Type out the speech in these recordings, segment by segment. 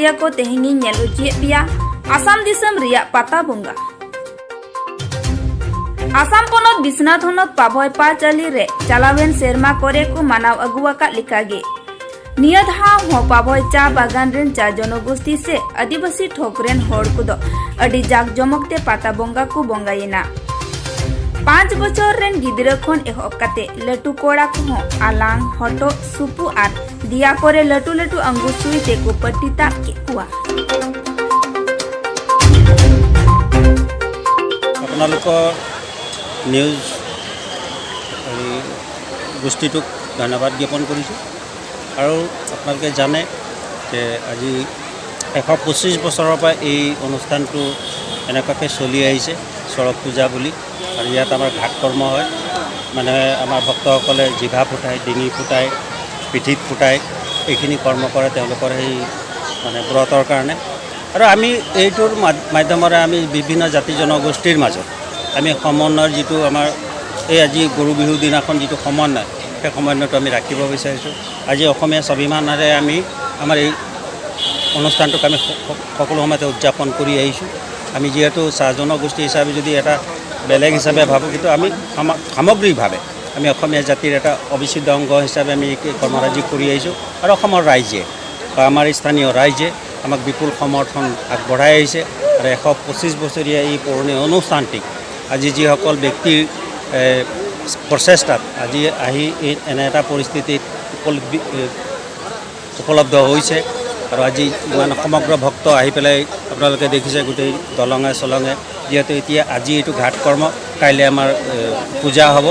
ᱧᱮᱧᱮᱞᱤᱭᱟᱹ ᱠᱚ ᱛᱮᱦᱮᱧ ᱤᱧ ᱧᱮᱞ ᱦᱚᱪᱚᱭᱮᱫ ᱯᱮᱭᱟ ᱟᱥᱟᱢ ᱫᱤᱥᱚᱢ ᱨᱮᱭᱟᱜ ᱯᱟᱛᱟ ᱵᱚᱸᱜᱟ। ᱟᱥᱟᱢ ᱯᱚᱱᱚᱛ ᱵᱤᱥᱱᱟᱛᱷ ᱦᱚᱱᱚᱛ ᱯᱟᱵᱷᱚᱭ ᱯᱟᱸᱪ ᱟᱞᱤ ᱨᱮ ᱪᱟᱞᱟᱣᱮᱱ ᱥᱮᱨᱢᱟ ᱠᱚᱨᱮ ᱠᱚ ᱢᱟᱱᱟᱣ ᱟᱹᱜᱩ ᱟᱠᱟᱫ ᱞᱮᱠᱟᱜᱮ ᱱᱤᱭᱟᱹ ᱫᱷᱟᱣ ᱦᱚᱸ ᱯᱟᱵᱷᱚᱭ ᱪᱟ ᱵᱟᱜᱟᱱ ᱨᱮᱱ ᱪᱟ ᱡᱚᱱᱚᱜᱳᱥᱴᱤ ᱥᱮ ᱟᱹᱫᱤᱵᱟᱹᱥᱤ ᱴᱷᱚᱠ ᱨᱮᱱ ᱦᱚᱲ ᱠᱚᱫᱚ ᱟᱹᱰᱤ ᱡᱟᱠ ᱡᱚᱢᱚᱠ ᱛᱮ ᱯᱟᱛᱟ ᱵᱚᱸᱜᱟ ᱠᱚ ᱵᱚᱸᱜᱟᱭᱮᱱᱟ। 5 ᱵᱚᱪᱷᱚᱨ ᱨᱮᱱ ᱜᱤᱫᱽᱨᱟᱹ ᱠᱷᱚᱱ ᱮᱦᱚᱵ ᱠᱟᱛᱮ ᱞᱟᱹᱴᱩ ᱠᱚᱲᱟ ᱠᱚᱦᱚᱸ ᱟᱞᱟᱝ, ᱦᱚᱴᱚᱜ, ᱥᱩᱯᱩ ᱟᱨ ᱫᱤᱭᱟ ᱠᱚᱨᱮ ᱞᱟᱹᱴᱩ ᱞᱟᱹᱴᱩ ᱟᱸᱜᱩ ᱥᱩᱭ ᱛᱮᱠᱚ ᱯᱟᱹᱴᱤ ᱛᱟᱵ ᱠᱮᱫ ᱠᱚᱣᱟ। আপোনালোকৰ নিউজ এই গোষ্ঠীটোক ধন্যবাদ জ্ঞাপন কৰিছোঁ। আৰু আপোনালোকে জানে যে আজি 125 বছৰৰ পৰা এই অনুষ্ঠানটো এনেকুৱাকৈ চলি আহিছে চৰক পূজা বুলি। আৰু ইয়াত আমাৰ ঘাট কৰ্ম হয়, মানে আমাৰ ভক্তসকলে জিভা ফুটায়, ডিঙি ফুটায়, পিঠিত ফুটায়, এইখিনি কৰ্ম কৰে তেওঁলোকৰ সেই মানে ব্ৰতৰ কাৰণে। আৰু আমি এইটোৰ মাধ্যমেৰে আমি বিভিন্ন জাতি জনগোষ্ঠীৰ মাজত আমি সমন্বয়ৰ যিটো আমাৰ এই আজি গৰু বিহুৰ দিনাখন যিটো সমন্বয়, সেই সমন্বয়টো আমি ৰাখিব বিচাৰিছোঁ। আজি অসমীয়া স্বাভিমানেৰে আমি আমাৰ এই অনুষ্ঠানটোক আমি সকলো সময়তে উদযাপন কৰি আহিছোঁ। আমি যিহেতু চাহ জনগোষ্ঠী হিচাপে যদি এটা বেলেগ হিচাপে ভাবোঁ, কিন্তু আমি সামগ্ৰিকভাৱে আমি অসমীয়া জাতিৰ এটা অবিচ্ছেদ্য অংগ হিচাপে আমি এই কৰ্মৰাজি কৰি আহিছোঁ। আৰু অসমৰ ৰাইজে বা আমাৰ স্থানীয় ৰাইজে আমাক বিপুল সমৰ্থন আগবঢ়াই আহিছে। আৰু 125 বছৰীয়া এই পুৰণি অনুষ্ঠানটিক আজি যিসকল ব্যক্তিৰ প্ৰচেষ্টাত আজি আহি এই এনে এটা পৰিস্থিতিত উপলব্ধ হৈছে আৰু আজি ইমান সমগ্ৰ ভক্ত আহি পেলাই আপোনালোকে দেখিছে গোটেই দলঙে চলঙে। যিহেতু এতিয়া আজি এইটো ঘাট কৰ্ম, কাইলৈ আমাৰ পূজা হ'ব।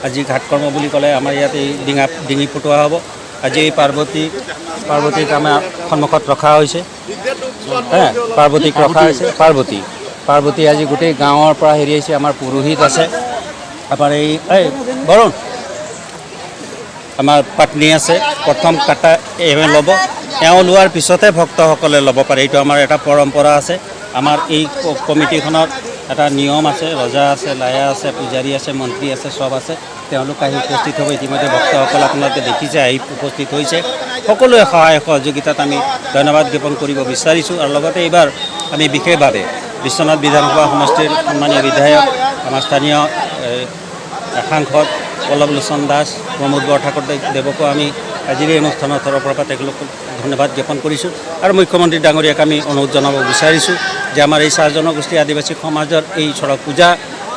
আজি ঘাট কৰ্ম বুলি ক'লে আমাৰ ইয়াত এই ডিঙি ফুটোৱা হ'ব। আজি এই পাৰ্বতীক আমাৰ সন্মুখত ৰখা হৈছে। হে, পাৰ্বতীক ৰখা হৈছে। পাৰ্বতী আজি গোটেই গাঁৱৰ পৰা হেৰি আহিছে। আমাৰ পুৰোহিত আছে, আমাৰ এই বৰুণ, আমাৰ পত্নী আছে। প্ৰথম কাটা এওঁ ল'ব, এওঁ লোৱাৰ পিছতহে ভক্তসকলে ল'ব পাৰে। এইটো আমাৰ এটা পৰম্পৰা আছে। আমাৰ এই কমিটিখনত এটা নিয়ম আছে। ৰজা আছে, লায়া আছে, পূজাৰী আছে, মন্ত্ৰী আছে, চব আছে। তেওঁলোক আহি উপস্থিত হ'ব। ইতিমধ্যে ভক্তসকল আপোনালোকে দেখিছে আহি উপস্থিত হৈছে। সকলোৱে সহায় সহযোগিতাত আমি ধন্যবাদ জ্ঞাপন কৰিব বিচাৰিছোঁ। আৰু লগতে এইবাৰ আমি বিশেষভাৱে বিশ্বনাথ বিধানসভা সমষ্টিৰ সন্মানীয় বিধায়ক, আমাৰ স্থানীয় সাংসদ পল্লৱ লোচন দাস, প্ৰমোদ বৰঠাকুৰ দেৱকো আমি আজিৰ এই অনুষ্ঠানৰ তৰফৰ পৰা তেখেতলোকক ধন্যবাদ জ্ঞাপন কৰিছোঁ। আৰু মুখ্যমন্ত্ৰী ডাঙৰীয়াক আমি অনুৰোধ জনাব বিচাৰিছোঁ যে আমাৰ এই চাহ জনগোষ্ঠী আদিবাসী সমাজৰ এই চৰক পূজা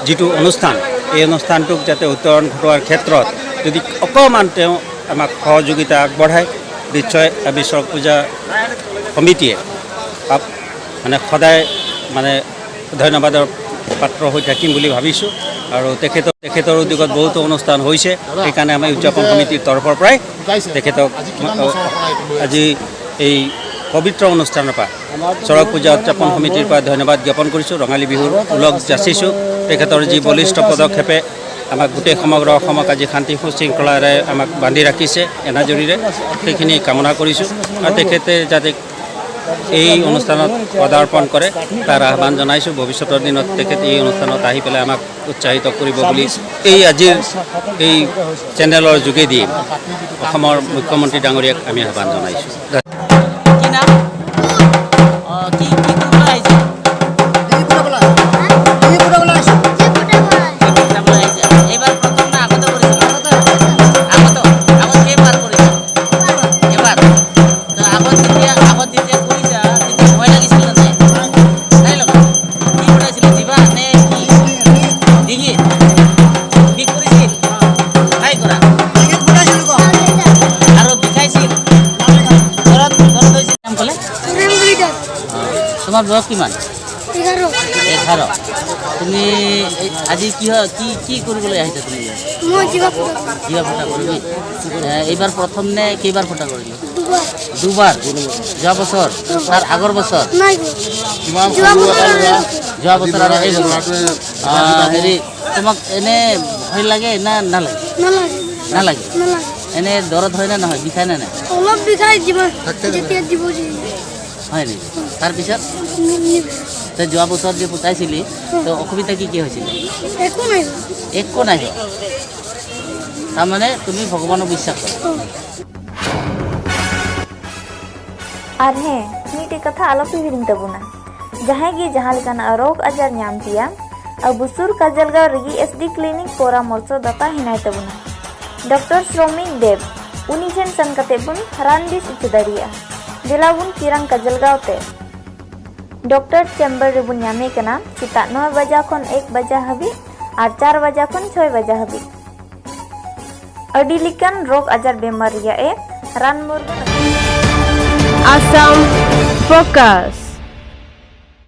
যিটো অনুষ্ঠান, এই অনুষ্ঠানটোক যাতে উত্তৰণ ঘটোৱাৰ ক্ষেত্ৰত যদি অকণমান তেওঁ আমাক সহযোগিতা আগবঢ়ায়, নিশ্চয় আমি চৰক পূজা সমিতিয়ে মানে সদায় মানে ধন্যবাদৰ পাত্ৰ হৈ থাকিম বুলি ভাবিছোঁ। আৰু তেখেতৰ উদ্যোগত বহুতো অনুষ্ঠান হৈছে। সেইকাৰণে আমি উদযাপন সমিতিৰ তৰফৰ পৰাই তেখেতক আজি এই পবিত্ৰ অনুষ্ঠানৰ পৰা, চৰক পূজা উদযাপন সমিতিৰ পৰা ধন্যবাদ জ্ঞাপন কৰিছোঁ। ৰঙালী বিহুৰ ওলগ যাচিছোঁ। তেখেতৰ যি বলিষ্ঠ পদক্ষেপে আমাক গোটেই সমগ্ৰ অসমক আজি শান্তি সুশৃংখলাৰে আমাক বান্ধি ৰাখিছে এনাজৰীৰে, সেইখিনি কামনা কৰিছোঁ। আৰু তেখেতে যাতে এই অনুষ্ঠানত পদাৰ্পণ কৰে তাৰ আহ্বান জনাইছোঁ। ভৱিষ্যতৰ দিনত তেখেত এই অনুষ্ঠানত আহি পেলাই আমাক উৎসাহিত কৰিব বুলি এই আজিৰ এই চেনেলৰ যোগেদি অসমৰ মুখ্যমন্ত্ৰী ডাঙৰীয়াক আমি আহ্বান জনাইছোঁ। কি নাম? কি কি কৰিবলৈ আহিছে? ডিঙি ফুটাবলৈ আহিছোঁ। ফুটাবলৈ আহিছে। এইবাৰ প্ৰথম না আগতে কৰিছিল? আগতে। আগত কেইবাৰ কৰিছা? এবাৰ। তো আগত যেতিয়া কৰিছা, তেতিয়া ভয় লাগিছিল নে নাই? নাই লগা। কি ফুটাইছিল, জিভা নে কি? ডিঙিত বিষ কৰিছিল? নাই কৰা। ডিঙিত ফুটাইছিলোঁ ক। আৰু বিষাইছিল? দৰদ হৈছিল? নাম ক'লে? তোমাৰ বয়স কিমান? 11। 11। তুমি আজি কি হয়, কি কি কৰিবলৈ আহিছা তুমি ইয়াত? মই জিভা ফুটাব। জিভা ফুটা কৰিবি। এইবাৰ প্ৰথম নে কেইবাৰ ফুটা কৰিলি? দুবাৰ। দুবাৰ। যোৱা বছৰ, তাৰ আগৰ বছৰ? নাই, যোৱা বছৰ আৰু এই বছৰ। যোৱা বছৰ আৰু এই বছৰ। হেৰি, তোমাক এনে ভয় লাগে না নালাগে? নালাগে। নালাগে? নালাগে। এনে দৰদ হয় নে নহয়, বিষায় নে নাই? অলপ বিষাই, যিমান যেতিয়া দিব যি। হয় নেকি? তাৰপিছত? তই যোৱা বছৰ যে ফুটাইছিলি, তো অসুবিধা কি কি হৈছিলে? একো নাই। একো নাই হোৱা। তাৰমানে তুমি ভগৱানক বিশ্বাস কৰা। ᱟᱨ ᱦᱮᱸ ᱢᱤᱫᱴᱮᱡ ᱠᱟᱛᱷᱟ ᱟᱞᱚᱯᱮ ᱦᱤᱲᱤᱧ ᱛᱟᱵᱚᱱᱟ ᱡᱟᱦᱟᱸᱭ ᱜᱮ ᱡᱟᱦᱟᱸ ᱞᱮᱠᱟᱱᱟᱜ ᱨᱳᱜᱽ ᱟᱡᱟᱨ ᱧᱟᱢ ᱯᱮᱭᱟ ᱟᱵᱚ ᱥᱩᱨ ᱠᱟᱡᱟᱞᱜᱟᱶ ᱨᱮᱜᱮ ᱮᱥ ᱰᱤ ᱠᱞᱤᱱᱤᱠ ᱯᱚᱨᱟᱢᱚᱨᱥᱚ ᱫᱟᱛᱟ ᱦᱮᱱᱟᱭ ᱛᱟᱵᱚᱱᱟ ᱰᱚᱠᱴᱚᱨ ᱥᱨᱚᱢᱤᱠ ᱫᱮᱵ ᱩᱱᱤ ᱴᱷᱮᱱ ᱥᱮᱱ ᱠᱟᱛᱮ ᱵᱚᱱ ᱨᱟᱱ ᱵᱮᱥ ᱦᱚᱪᱚ ᱫᱟᱲᱮᱭᱟᱜᱼᱟ ᱫᱮᱞᱟ ᱵᱚᱱ ᱪᱤᱨᱟᱝ ᱠᱟᱡᱟᱞᱜᱟᱶ ᱛᱮ ᱰᱚᱠᱴᱚᱨ ᱪᱮᱢᱵᱟᱨ ᱨᱮᱵᱚᱱ ᱧᱟᱢᱮ ᱠᱟᱱᱟ ᱥᱮᱛᱟᱜ 9 ᱵᱟᱡᱟᱣ ᱠᱷᱚᱱ 1 ᱵᱟᱡᱟᱣ ᱦᱟᱹᱵᱤᱡ ᱟᱨ 4 ᱵᱟᱡᱟᱣ ᱠᱷᱚᱱ 6 ᱵᱟᱡᱟᱣ ᱦᱟᱹᱵᱤᱡ ᱟᱹᱰᱤ ᱞᱮᱠᱟᱱ ᱨᱳᱜᱽ ᱟᱡᱟᱨ ᱵᱮᱢᱟᱨ ᱨᱮᱭᱟᱜ ᱮ ᱨᱟᱱ ᱢᱩᱨᱜᱟᱹᱱ Assam Focus.